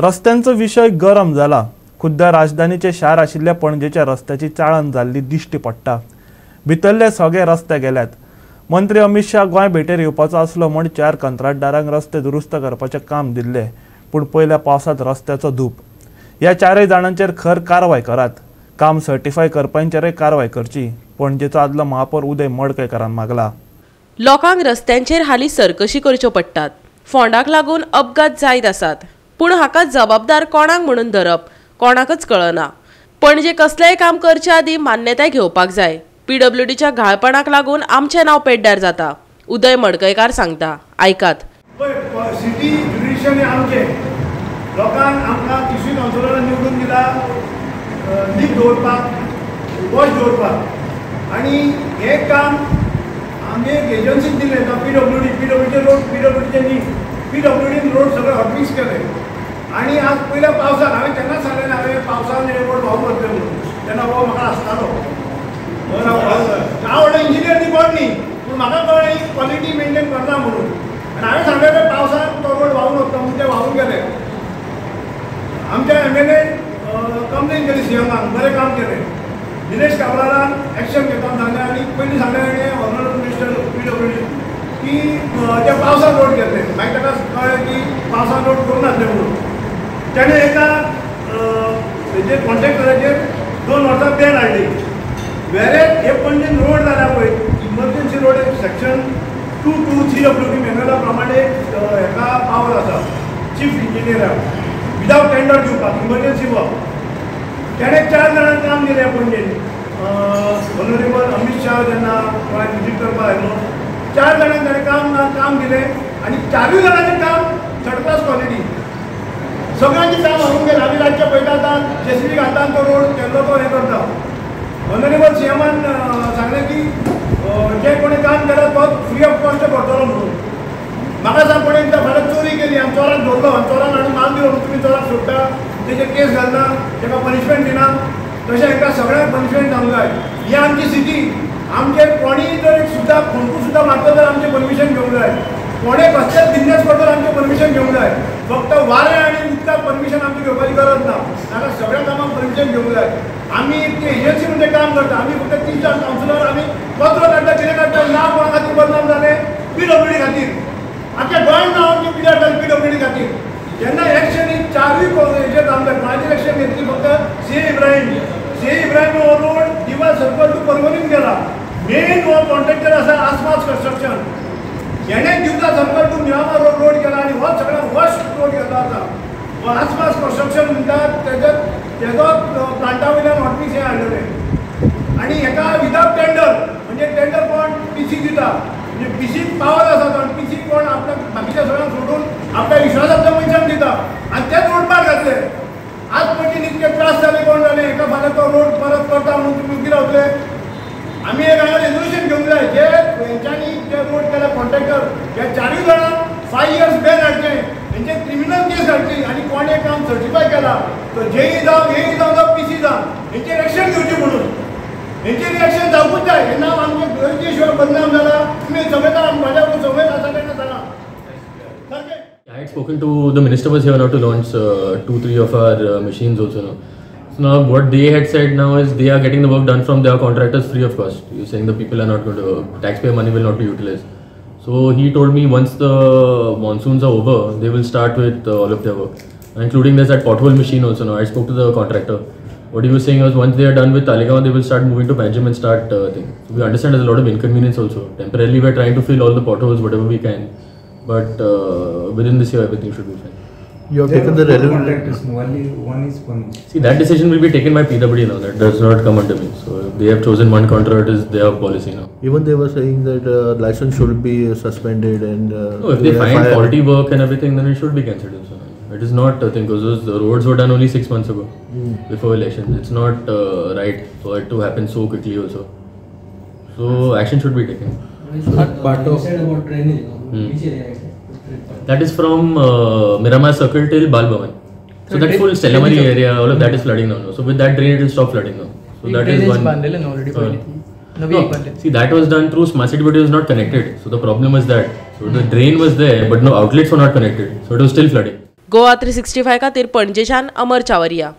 रस्त्यांचो विशय गरम जाला. खुद्द राजधानीचे शार आशिल्ल्या पणजेच्या रस्त्याची चाळण जाल्ली दिश्टी पडटा. भितरले सगळे रस्ते गेल्यात. मंत्री अमित शाह गोंय भेटेर येवपाचो आसलो म्हूण 4 कंत्राटदारांक रस्ते दुरुस्त करपाचें काम दिल्लें, पूण पयल्या पावसांत रस्त्याचो धूप. ह्या 4 जाणांचेर खर कारवाय करात. काम सर्टिफाय करप्यांचेरय कारवाय करची, पणजेचो आदलो महापौर उदय मडकयकारान मागला. लोकांक रस्त्यांचेर हालीं सरकशी करच्यो पडटात. फोंडाक लागून अपघात जायत आसात, पूण हाका जबाबदार कोणाक म्हणून धरप कोणाकच कळना. पणजे कसलेंय काम करचे आदीं मान्यताय घेवपाक जाय. पीडब्ल्यूडीच्या घाळपणाक लागून आमचें नांव पेड्ड्यार जाता, उदय मडकयकार सांगता. आयकात. सिटी ज्युडिशन आमचें लोकांक आमकां तिसरी कावन्सिलरान निवडून दिला लीक दवरपाक, वॉच दवरपाक, आनी हें काम आमी एक एजन्सीक दिलें, पीडब्ल्यूडी. पीडब्ल्यूडीचे रोड, पीडब्ल्यूडीचे न्ही, पीडब्ल्यूडीन रोड सगळे हॉटमिक्स केले. आनी आज पयल्या पावसान हांवें तेन्नाच सांगलें, हांवें पावसान हे रोड व्हांवून वतले म्हणून. तेन्ना हो म्हाका आसतालो, हांव व्हडलो इंजिनियर न्ही कोण न्ही, पूण म्हाका कळ्ळें ही क्वॉलिटी मेनटेन करना म्हणून. आनी हांवें सांगलें पावसान तो रोड व्हांवून वतलो म्हणून, ते व्हांवून गेले. आमच्या एमएलएन कंप्लेन केली सीएमान, बरें काम केलें. निलेश काब्रालान एक्शन घेता सांगलें आनी पयलीं सांगलें ताणें ऑनरेबल मिनिस्टर पीडब्ल्यूडी की ते पावसान रोड केल्ले. मागीर ताका कळ्ळें की पावसान रोड करूं नासले म्हणून. ताणें एका हेजेर कॉन्ट्रॅक्टराचेर 2 वर्सां बॅन हाडली. वेरेज हे पणजेन रोड जाल्या पळय इमर्जन्सी रोड सेक्शन 223 WD मॅन्युअला प्रमाणे हेका पावर आसा चीफ इंजिनियराक विदावट टेंडर दिवपाक इमर्जन्सी वर्क. ताणें 4 जाणांक काम दिलें पणजेन. ऑनरेबल अमित शाह जेन्ना गोंयांत विजीट करपाक आयलो, 4 जाणांक ताणें काम दिलें आनी 4 जाणांचें काम थर्ड क्लास क्वॉलिटी. सगळ्यांचें काम हाडून गेलें. आमी रातचें पळयता आतां जेसीबी घालता तो रोड केल्लो तो हें करता. ऑनरेबल सीएमान सांगलें की जे कोणें काम केलां तो फ्री ऑफ कॉस्ट करतलो म्हणून. म्हाका सांग, कोणें एकदां फाल्यां चोरी केली आनी चोराक धरलो आनी चोरान हाडून माल दिलो म्हणून तुमी चोराक सोडटा, तेजेर केस घालना, ताका पनिशमेंट दिना. तशें हांकां सगळ्यांक पनिशमेंट जावंक जाय. ही आमची सिटी, आमचेर कोणीय जर एक सुद्दां फोंडकूं सुद्दां मारता तर आमचें परमिशन घेवंक जाय. कोणें कसलेंच बिजनेस करता तर आमचें परमिशन घेवंक जाय. फक्त वारें आनी उदकाक परमिशन आमचें घेवपाची गरज ना, नाजाल्यार सगळ्या कामाक परमिशन घेवंक जाय. आमी ते एजन्सी म्हणजे काम करता, आमी फक्त 3 4 कावन्सिलर आमी पत्र काडटा, कितें काडटा, नांव कोणा खातीर बदनाम जालें? पीडब्ल्यूडी खातीर. आमच्या गोंयांत नांव आमचें पिड्यार जालें पीडब्ल्यूडी खातीर. जेन्ना एक्शन ही 4 हेजेर जावंक जाय. कोणाचेर एक्शन घेतली? फक्त सी इब्राहीम. सी इब्राहीम हो रोड दिवा सर्कल टू परवरीन गेला. मेन हो कॉन्ट्रॅक्टर आसा आसमास construction, हेणें Divda circle to Miramar road केला आनी हो सगळ्यांत वर्स्ट रोड केल्लो आसा. हो आसमास कन्स्ट्रक्शन म्हणटात तेजो तेजो प्लांटा वयल्यान हॉटमिक्स हें हाडलेलें. आनी हेका विदावट टेंडर, म्हणजे टेंडर कोण पीसी दिता, म्हणजे पीसीक पावर आसा, कारण पीसी कोण आपल्या बाकीच्या सगळ्यांक सोडून आपल्या विश्वासांतल्या मनशांक दिता आनी तेच रोडपार घातले. आज पणजेन इतके त्रास जाले, कोण जाले, हेका फाल्यां तो रोड परत करता म्हणून तुमी उगी रावतले. आमी एक हांगा रेजोल्युशन घेवंक जाय, जे हेंच्यांनी जे रोड केला कॉन्ट्रॅक्टर ह्या 4 जाणांक 5 इयर्स बॅन हाडचें, हेंचेर क्रिमिनल केस हाडची आनी कोणें काम सर्टिफाय केला तो जेई जावं, एई जावं, जावं पीसी जावं, हेंचेर एक्शन घेवची म्हणून. हेंचेर रिएक्शन जावकूच जाय. हें नांव आमचें गरजे शिवाय बदनाम जाला. तुमी सगळें म्हाज्या सगळें आसा तेन्ना सांगा सारकें. I had spoken to the minister was here now to launch 2-3 of our machines also now. So now what they had said now is they are getting the work done from their contractors free of cost. You're saying the people are not going to, taxpayer money will not be utilized. So he told me once the monsoons are over, they will start with all of their work, including there's that pothole machine also now. I spoke to the contractor. What he was saying was once they are done with Taleigao, they will start moving to Panjim and start thing. So we understand there's a lot of inconvenience also. Temporarily we are trying to fill all the potholes, whatever we can. But within this year, everything should be fine. You have taken the relevant contractors. Only one is one. See, that decision will be taken by PWD now. That does not come under me. So if they have chosen one contract, is their policy now. Even they were saying that license should be suspended and. No, if they find faulty work and everything, then it should be cancelled also. It is not a thing because those roads were done only 6 months ago, before elections. It's not right for it to happen so quickly also. So action should be taken. Part of about drainage. Which area is it? That is from Miramar Circle till Bal Bhavan. So that full Stellamaree area, all of that is flooding now. So with that drain, it will stop flooding now. So that is one. Already. No, see, that was done through Smart City, but it was not connected. So the problem was that. So the drain was there, but no outlets were not connected. So it was still flooding. Goa 365 खातीर पणजेच्यान अमर चावरिया.